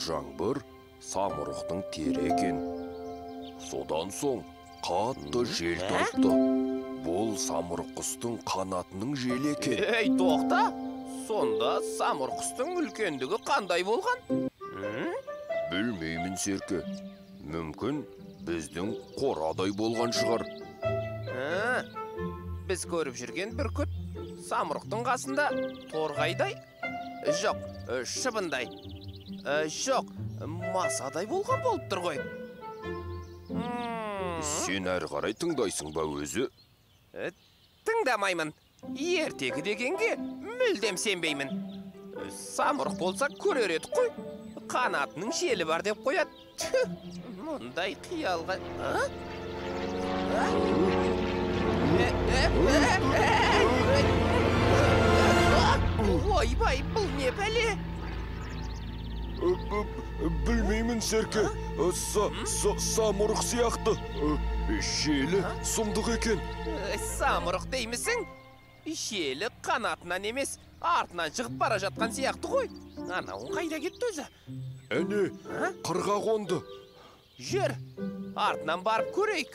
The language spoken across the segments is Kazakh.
жаңбыр самұрықтың тері екен. Содан соң қатты жел тұрыпты. Бұл самұрық құстың қанатының желі екен. Ей, тоқта! Сонда самұрық құстың үлкендігі қандай болған? Білмеймін, Серке. Мүмкін біздің қорадай болған шығар. Біз көріп жүрген бүркіт самұрықтың қасында торғайдай, жоқ, шыбындай, жоқ, масадай болған болып тұр ғой. Сен әрі қарай тыңдайсың ба өзі? Тыңдамаймын. Ертегі дегенге мүлдем сенбеймін. Самұрық болса көрер едік қой. Қанатының желі бар деп қояды. Мұндай қиялға... Ойбай, бұл не пәле? Білмеймін, Серке. Самұрық сияқты. Желі сұмдық екен. Самұрық деймісің? Желі қанатынан емес, артынан шығып бара жатқан сияқты ғой. Анауың қайда кетті өзі? Әне, қырға қонды. Жүр, артынан барып көрейік.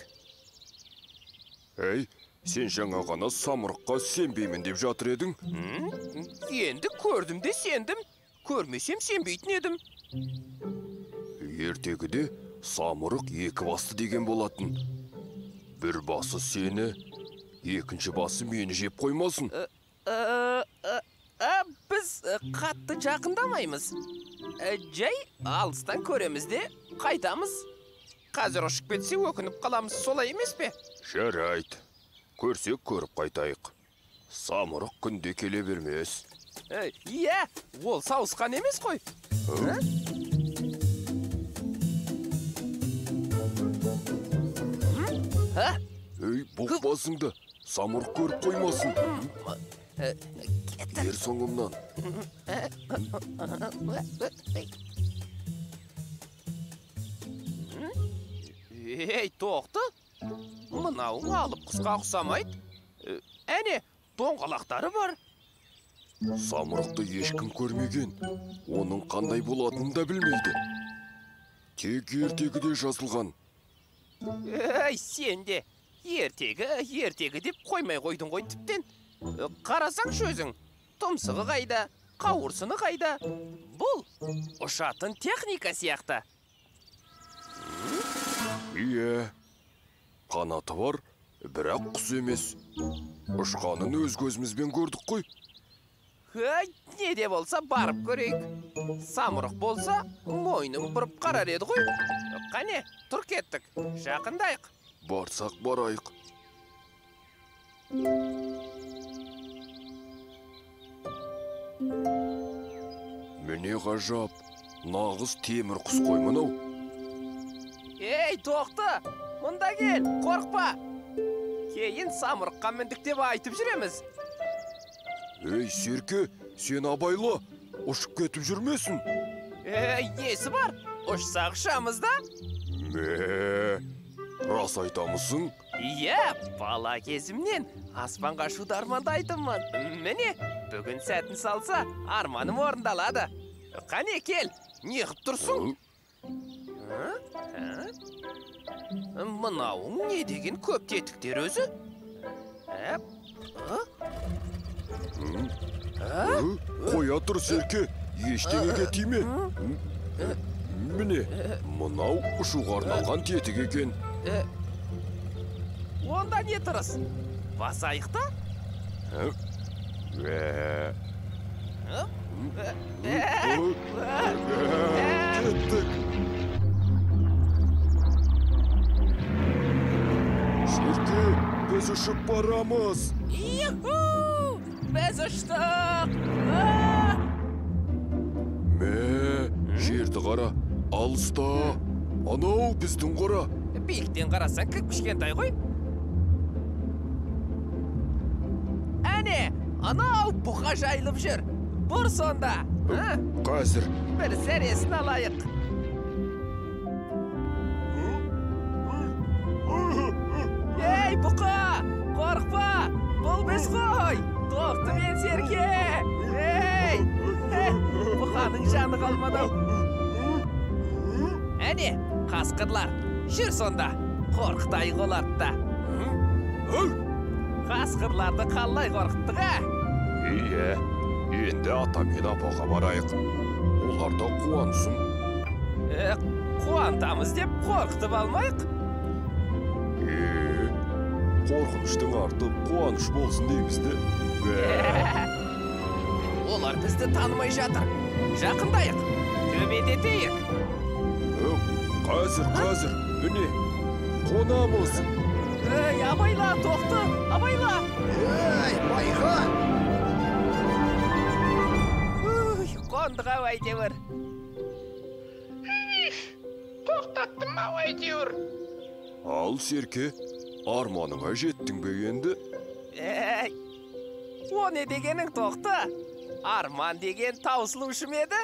Әй, сен жаңа ғана самұрыққа сенбеймін деп жатыр едің. Енді көрдім де сендім. Көрмесем сенбейтін едім. Ертегіде самұрық екі басты деген болатын. Бір басы сені, екінші басы мені жеп қоймасын. Біз қатты жақындамаймыз. Жай алыстан көреміз де қайтамыз. Қазір ұшып кетсе өкініп қаламыз, солай емес пе? Жарайды. Көрсек көріп қайтайық. Самұрық күнде келе бермес. Иә, ол сауысқан емес қой. Ей, бұқ басыңды, самұрық көріп қоймасын. Ер соңымнан. Ей, тоқты, мынауың алып құсқа ұқсамайды. Әне, доңғалақтары бар. Самұрықты ешкім көрмеген, оның қандай болатынын да білмейді. Тек ертегіде жазылған. Ей, сен де ертегі, ертегі деп қоймай қойдың ғой тіптен. Қарасаңшы өзің, тұмсығы қайда, қауырсыны қайда? Бұл ұшатын техника сияқты. Иә, қанаты бар, бірақ құс емес. Ұшқанын өз көзімізбен көрдік қой. Не де болса барып көрейік. Самұрық болса, мойнын бұрып қарар еді ғой. Қане, тұр кеттік, жақындайық. Барсақ барайық. Міне ғажап, нағыз темір құс қой мынау. Ей, тоқты, мұнда кел, қорықпа. Кейін самұрыққа міндік деп айтып жүреміз. Ей, Серке, сен абайла, ұшып кетіп жүрмесін. Ей, несі бар, ұшсақ ұшамыз да? Мә, рас айтамысың? Иә, бала кезімнен аспанға ұшуды армандайтынмын. Міне, бүгін сәтін салса, арманым орындалады. Қане, кел, не қып тұрсың? Мынауың не деген көп тетіктер өзі? Қоя тұр, Серке, ештеңеге тиме. Міне, мынау ұшуға арналған тетік екен. Онда не тұрыс? Басайық та? Кеттік. Серке, біз ұшып барамыз. Юху! Біз ұштық! Мә, жерді қара, алыста. Анау біздің қора. Биіктен қарасаң кіп-кішкентай ғой. Әне, анау бұқа жайылып жүр. Бұр сонда. Қазір. Бір сәресін алайық. Ей, бұқа, қорықпа, бұл біз қой. Тоқты мен Серке. Ей, бұқаның жаны қалмады. Әне, қасқырлар. Жүр сонда, қорқытайық оларды да. Қасқырларды қалай қорқыттық, ә? Иә, енді ата мен апаға барайық. Олар да қуансын. Қуантамыз деп қорқытып алмайық. Қорқыныштың арты қуаныш болсын дейміз де. Олар бізді танымай жатыр. Жақындайық, төмендетейік. Қазір, қазір, міне, қонамыз. Ей, абайла, Тоқты, абайла. Ей, байға. Қондық ау әйтеуір. Тоқтаттым ау әйтеуір. Ал, Серке, арманыңа жеттің бе енді? Ей, о не дегенің, Тоқты? Арман деген таусылушы ма еді?